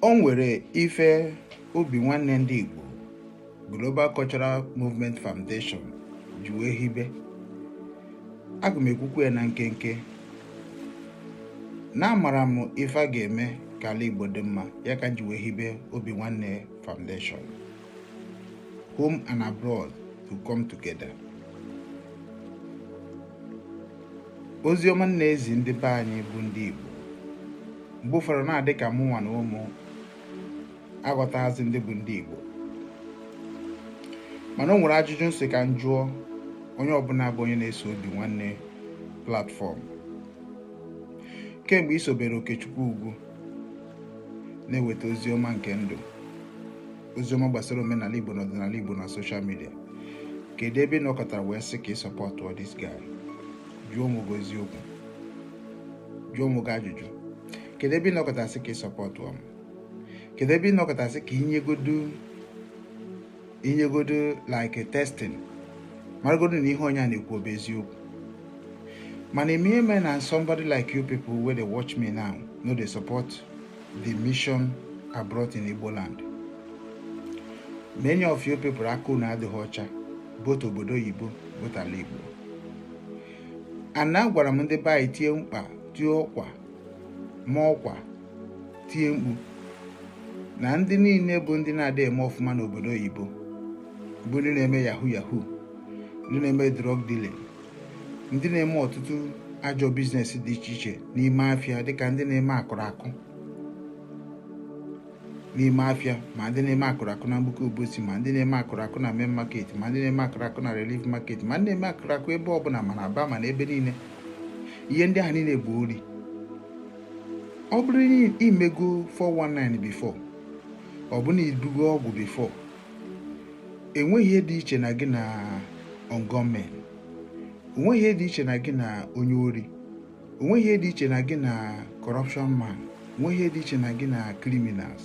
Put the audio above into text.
O nwere ife Obi Nwanne Ndị Igbo Global Cultural Movement Foundation ji wee hibe. Aga m ekwukwu ya na nkenke na amara m ife a ga-eme ka ala Igbo dị mma, ya ka m ji wee hibe Obi Nwanne Foundation, home and abroad to come together. Ozi ọma m na-ezi ndị be anyị bụ ndị Igbo, mgbe ụfọdụ na-adị ka mụnwa na ụmụ aghọtaghịzi ndị bụ ndị Igbo, mana o nwere ajụjụ m sị ka m jụọ onye ọbụla bụ onye na-eso Obi Nwanne platform. Kemgbe i sobere Okechukwu Ugwu na-eweta ozi ọma nke ndụ, ozi ọma gbasara omenala Igbo na ọdịnala Igbo na social media, kedu ebe ị nọkọtara wee sị ka ị supportụọ this guy? Jụọ onwe gị eziokwu, jụọ onwe gị ajụjụ. Kedu ebe ị nọkọtara sị ka ị supportụọ m? Kedu ebe ị nọkọtara sị ka i nyegodu like a testing, maragodu na ihe onye a na-ekwu bụ eziokwu? Mana ime eme na somebody like you people wey dey watch me now no dey support the mission abroad in Igbo land. Many of you people, aka unu adịghị ọcha, both obodo oyibo, both ala Igbo. Ana gwara m ndị be anyị, tie mkpa, tie ọkwa, ma ọkwa, tie mkpu na ndị niile bụ ndị na-adị eme ọfụma n'obodo oyibo bụ ndị na-eme yahoo yahoo, ndị na-eme drug dealing, ndị na-eme ọtụtụ ajọ business dị iche iche n'ime afịa, dịka ndị na-eme akụrụ akụ n'ime afịa, ma ndị na-eme akụrụ akụ na Mgbuka Obosi, ma ndị na-eme akụrụ akụ na main market, ma ndị na-eme akụrụ akụ na relief market, ma ndị na-eme akụrụ akụ ebe ọbụla, ma na Aba, ma na ebe niile. Ihe ndị ahụ niile bụ ori. Ọ bụrụ na imego 419 before, ọ bụ na ibugo ọgwụ before, enweghị ihe dị iche na gị na gunmen, onweghị ihe dị iche na gị na onye ori, onweghị ihe dị iche na gị na corruption man, onweghị ihe dị iche na gị na criminals.